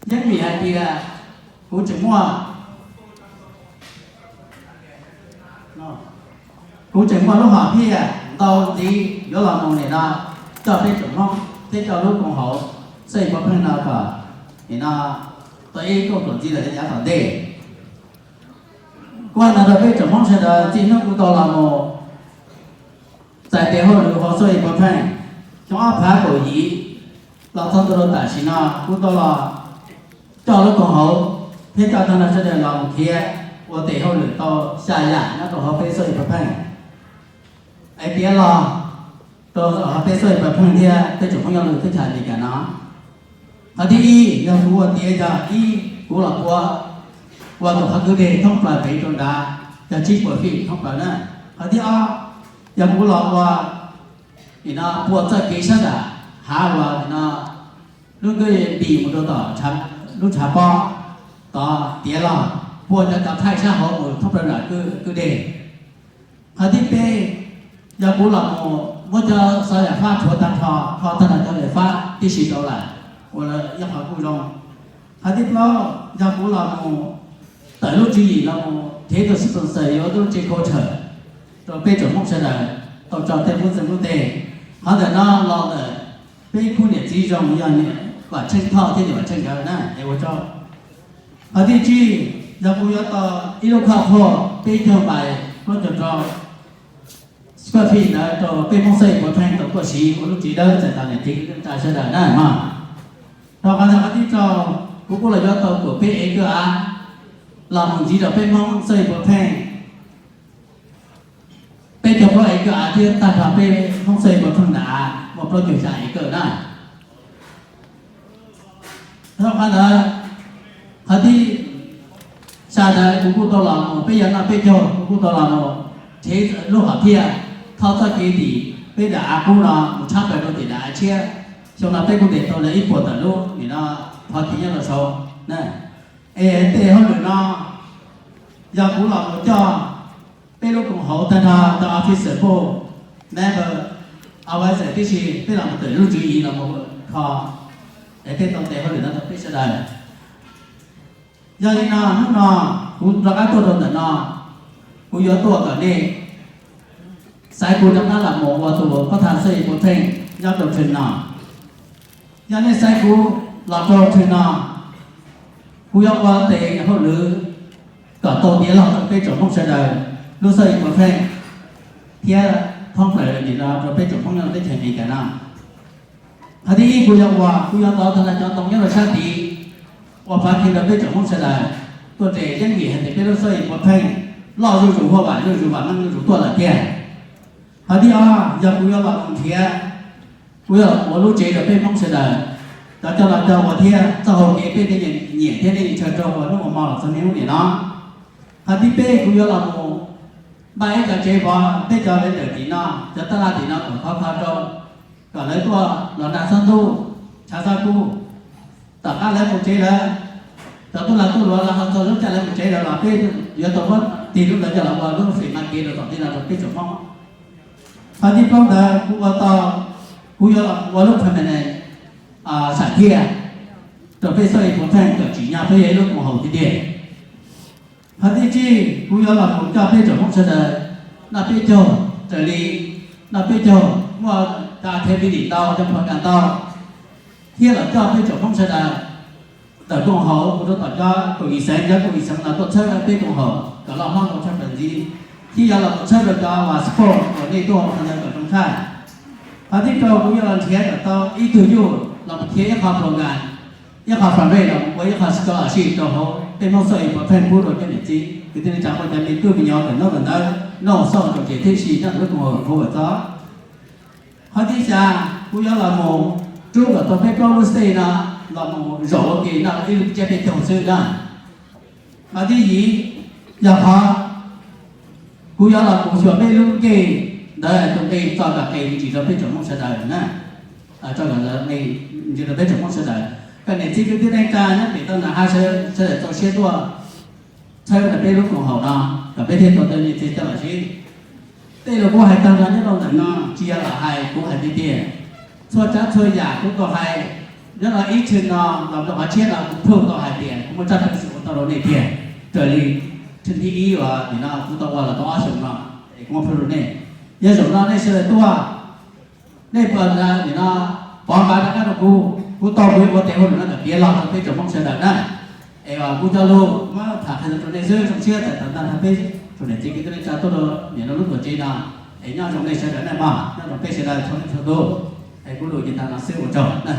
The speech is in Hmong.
Yeeb Vim hais tias kuv tseem muaj, kuv tseem muaj lub hom phiaj ntau ntxiv yuav los mus nim no coj peb tsoom Hmoob thiab coj lub koom haum xab ib puas pheej no kom nim no tau ib kauj ruam ntxiv lawm yav tom ntej. Kuv hais no rau peb tsoom Hmoob sawv daws, txij hnub kuv tau los mus txais tes hauj lwm hauv xab ib puas pheej xyoo ob phav kaum yim los txog ntua rau tam sim no, kuv tau los coj lub koom haum thiab coj tag nrho sawv daws los mus khiav ua tes hauj lwm tau xya yam nyob rau hauv peb xab ib puas pheej es tiav los rau hauv peb xab ib puas pheej thiab peb tsoom Hmoob nyob lub teb chaws Amelikas no. Qhov thib ib yog kuv ua tiav yog ib, kuv los ua, ua tus qhov kwj deg thoob plaws pem rau nrad, yog tsib puas feet thoob plaws na. Qhov thib ob yog kuv los ua nim no pua txoj kev sab nram hav uas nim no lub nkawd nti mus rau tom lub tshav pob tod tiav los pua cov cov thaij sab hauv mus thoob plaws nram kwj deg. Qhov thib peb yog kuv los mus muab cov xov yam fab rhuav tag nrho, kho tag nrho cov yam fab tib si rau lawm, ua ib qhov kuj zoo. Qhov thib plaub yog kuv los mus tawm lub tswv yim los mus thev tus sponsor yuav lub tsev kho tshawm rau peb tsoom Hmoob sawv daws tau tso tej lub txim lub teg. Qhov ntawm no los ntawm peb khub niam txiv zoo yog niam Vam Tsheej Thoj thiab niam Vam Tsheej nkawd na es ua tsaug. Qhov thib tsib yog kuv yuav tau ib lub khob khuaj peb caug npais plaub caug rau square feet ntawd rau peb Hmoob xab ib puas pheej tau tuaj siv ua lub tsev dawb txais tos niam txiv kwv tij neej tsa sawv daws na mog. Rau qhov ntawd qhov thib rau, kuv kuj los yuav tau kaum peb ev kawj av los mus ntxiv rau peb Hmoob xab ib puas pheej peb caug plaub ev kawj av thiab tag nrho peb Hmoob xab ib puas pheej nram av muaj plaub caug xya ev kawj na. Rau qhov ntawd, qhov thib xya ntawd kuv kuj tau los mus peb yog noj peb caug, kuv kuj tau los mus thev lub hom phiaj thauj txoj kev tim peb nram av qub no mus tshab plaws rau tim nram av tshiab. Xyoo no peb kuj ntes tau li ib puas tawm lub nim no phov kev nyob rau saud na. Es tej hauj lwm no yog kuv los mus coj peb lub koom haum tag nrho cov officer, board member, advisor tib si, peb los mus tawm lub tswv yim los mus kho es tej tau tes hauj lwm no rau peb sawv daws. Yog li no hnub no kuv rov qab tuaj rau ntawm no, kuv yuav tuaj kom nej xaiv kuv rov qab los mus ua tus pab thas xab ib puas pheej nyob rau thwm no. Yog nej xaiv kuv los rau thwm no, kuv yuav ua tes hauj lwm kom tau tiav los rau peb tsoom Hmoob sawv daws lub xab ib puas pheej thiab thoob plaws nim no rau peb tsoom Hmoob nyob teb chaws Amelikas no. Qhov thib ib kuv yuav ua, kuv yuav tov tag nrho cov ntoo nyob rau sab tid ua pov kev rau peb tsoom Hmoob sawv daws tuaj tes yeeb vim hais tias peb lub xab ib puas pheej loj zuj zus, huaj vam zuj zus, vam meej zuj zus tuaj lawm tiag. Qhov thib ob yog kuv yuav los mus nrhiav, kuv yuav los ua lub tsev rau peb Hmoob sawv daws cov coj los cog ua thiab txoj hau kev peb tej nyiam thiab nej ntshaw rau ua hnub ua hmo los txog niaj hnub nim no. Qhov thib peb kuv yuav los mus npaj ib co tsev vov peb cov leader tim no, cov tab laj tim no kom khov kho rau, kom lawv tuaj los nag txhob ntub, tshav txhob kub. Tom qab lawv mus tsev lawm, cov tub lag tub luam los ho txog lub caij lawv mus tsev lawm los peb yuav tau muab tig lub ntawd coj los ua lub fim ma kev rau tom tij no rau peb tsoom Hmoob. Qhov thib plaub ntawd kuv ua tau, kuv yuav los ua lub permanent sam thiaj rau peb xab ib puas pheej kom tsim nyog peb yog ib lub koom haum tiag tiag. Qhov thib tsib kuv yuav los mus coj peb tsoom Hmoob sawv daws noj peb caug raws li, noj peb caug muaj cov activity ntau, cov program ntau, thiab los coj peb tsoom Hmoob sawv daws ntawm koom haum mus rau tom cov kaum yim xeev, cov kaum yim xeev no tuaj txhawb peb koom haum kom loj hlob ntau tshaj plaws ntxiv, thiab yuav los mus txhawb rau cov uas sport uas nej tuaj ua qhov ntawd kom zoo tshaj. Qhov thib rau kuv yuav los nrhiav kom tau ib tug yuj los mus khiav ib qho program, ib qho fundraise los mus ua ib qho scholarship rau hauv peb Hmoob xab ib puas pheej pub rau cov niam txiv kwv tij neej tsa, muaj cov me tub me nyuam kawm ntaub kawm ntawv noj xauj tau tes thiab si nyob rau lub koom haum Vancouver txob. Qhov thib xya, kuv yuav los mus rub kom tau peb plaub lub state no los mus zaum ua ke noj ib lub tsiab peb caug xwb na. Qhov thib yim, yog qhov kuv yuav los mus xyuas peb lub ncej ntawd tus nqi txoj kom qis me ntsis rau peb tsoom Hmoob sawv daws na, txoj kom qis me ntsis rau peb tsoom Hmoob sawv daws, kom niam txiv kwv tij neej tsa nyob pem toj nram hav sawv daws txaus siab tuaj txhawb rau peb lub koom haum no, kom peb thiaj tau tej nyiaj txiag coj los sib. Tej lus kuv hais tag nrho nyob rau ntawm no tsis yog lam hais, kuv hais tiag tiag. Txhua tsav txhua yam kuv tau hais Nyob no ib tsam no los rau qhov tshiab no kuv proof tau hais tias kuv muaj tsab peev xwm ua tau rau nej tiag, raws li tsab thib ib uas nim no kuv tau ua los tau ob xyoos no, es kuv muaj proof rau nej. Yog zaum no nej sawv daws tuaj, nej puas nim no pov npav rov qab rau kuv, kuv tau kuv yuav ua tes ua num no kom piav los rau peb tsoom Hmoob sawv daws na. Es kuv cov lus muab tham qhia rau nej xwb, zoo siab txais tos ntag peb tsoom niam txiv kwv tij neej tsa tuaj rau nim no lub tuam tsev no. Es nyob zoo nej sawv daws na mog, nyob zoo peb sawv daws txhua leej txhua tus. Es kuv lus ces tag no xwb, ua tsaug na.